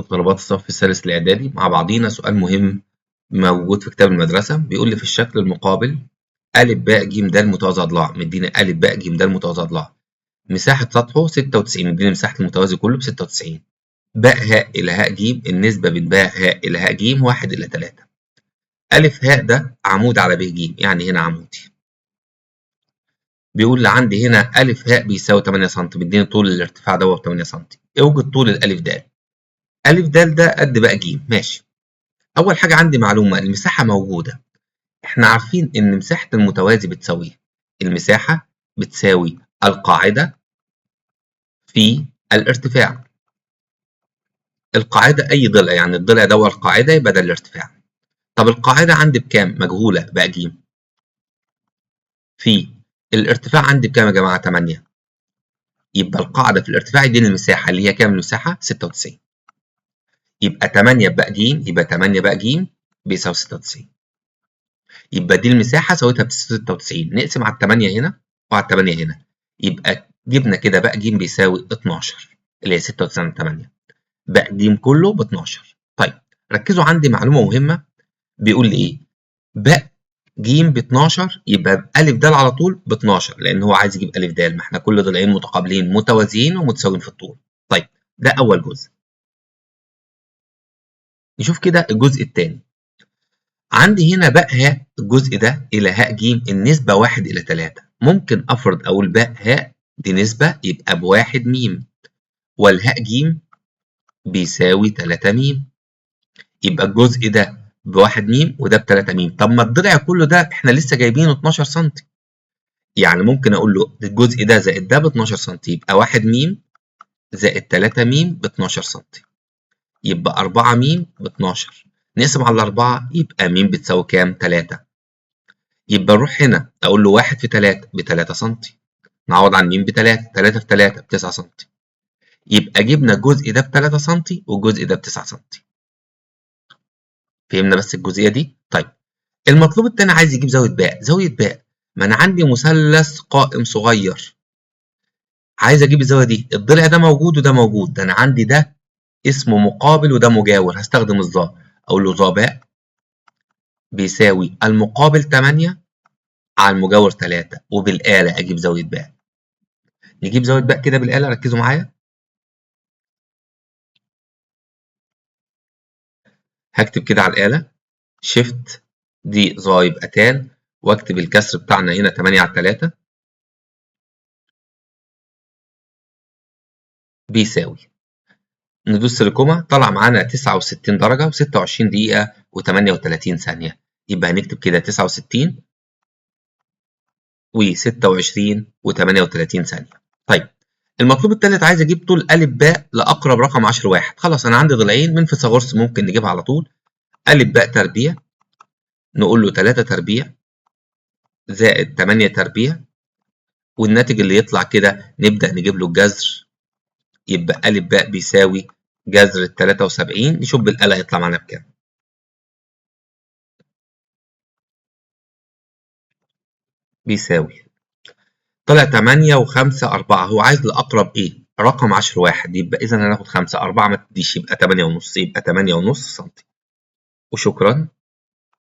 وطلبات الصف الثالث الإعدادي مع بعضينا. سؤال مهم موجود في كتاب المدرسة، بيقول لي في الشكل المقابل أ ب ج د متوازي أضلاع، مدينا أ ب ج د متوازي أضلاع، مساحة سطحه 96، مدينا مساحة المتوازي كله ب 96. باء هاء إلى هاء ج، النسبة بين باء هاء إلى هاء ج 1 إلى 3. أ هاء ده عمود على ب ج، يعني هنا عمودي. بيقول لي عندي هنا أ هاء بيساوي 8 سم، مديني طول الارتفاع ده ب 8 سم. اوجد طول الألف د. ألف د ده قد باء ج، ماشي. أول حاجة عندي معلومة، المساحة موجودة. إحنا عارفين إن مساحة المتوازي بتساوي، المساحة بتساوي القاعدة في الارتفاع. القاعدة أي ضلع، يعني الضلع ده هو القاعدة، يبقى ده الارتفاع. طب القاعدة عندي بكام؟ مجهولة، باء ج. في الارتفاع عندي بكام يا جماعة؟ 8. يبقى القاعدة في الارتفاع يديني المساحة اللي هي كام المساحة؟ 96. يبقى 8 باء ج، يبقى 8 باء ج بيساوي 96. يبقى دي المساحة ساويتها ب 96، نقسم على 8 هنا وعلى 8 هنا، يبقى جبنا كده باء ج بيساوي 12 اللي هي 96 8. باء ج كله ب 12. طيب ركزوا عندي معلومة مهمة، بيقول لي إيه؟ باء ج ب 12، يبقى أ د على طول ب 12، لأن هو عايز يجيب أ د، ما احنا كل ضلعين متقابلين متوازيين ومتساويين في الطول. طيب ده أول جزء. نشوف كده الجزء الثاني. عندي هنا باء هاء الجزء ده إلى هاء ج، النسبة 1 إلى 3. ممكن أفرض أقول باء هاء دي نسبة يبقى ب1 م، والهاء ج بيساوي 3 م. يبقى الجزء ده ب1 م وده ب3 م. طب ما الضلع كله ده احنا لسه جايبينه 12 سم، يعني ممكن أقول له الجزء ده زائد ده ب 12 سم، يبقى 1 م زائد 3 م ب 12 سم، يبقى 4 م ب 12. نقسم على 4 يبقى م بتساوي كام؟ 3. يبقى نروح هنا أقول له 1 في 3 ب 3 سم، نعوض عن م ب 3، 3 في 3 ب 9 سم. يبقى جبنا الجزء ده ب 3 سم والجزء ده ب 9 سم. فهمنا بس الجزئية دي؟ طيب المطلوب التاني عايز يجيب زاوية باء. زاوية باء، ما أنا عندي مثلث قائم صغير، عايز أجيب الزاوية دي، الضلع ده موجود وده موجود، ده أنا عندي ده اسمه مقابل وده مجاور، هستخدم الظا، أقول له ظا باء بيساوي المقابل 8 على المجاور 3، وبالآلة أجيب زاوية باء. نجيب زاوية باء كده بالآلة، ركزوا معايا. هكتب كده على الآلة شيفت دي ظا يبقى تان، واكتب الكسر بتاعنا هنا 8 على 3 بيساوي، ندوس الكوما، طلع معانا 69 درجة و26 دقيقة و38 ثانية. يبقى هنكتب كده 69 و26 و38 ثانية. طيب المطلوب الثالث عايز اجيب طول أ باء لأقرب رقم 10 1. خلاص أنا عندي ضلعين من فيثاغورس ممكن نجيبها على طول. أ باء تربيع، نقول له 3 تربيع زائد 8 تربيع، والناتج اللي يطلع كده نبدأ نجيب له الجذر، يبقى أ باء بيساوي جذر 73. نشوف بالآلة هيطلع معانا بكام. بيساوي طلع 8 و5 4، هو عايز لأقرب إيه؟ رقم 10 1، يبقى إذا هناخد 5 4 ما تديش، يبقى 8.5، يبقى 8.5 سم. وشكرا.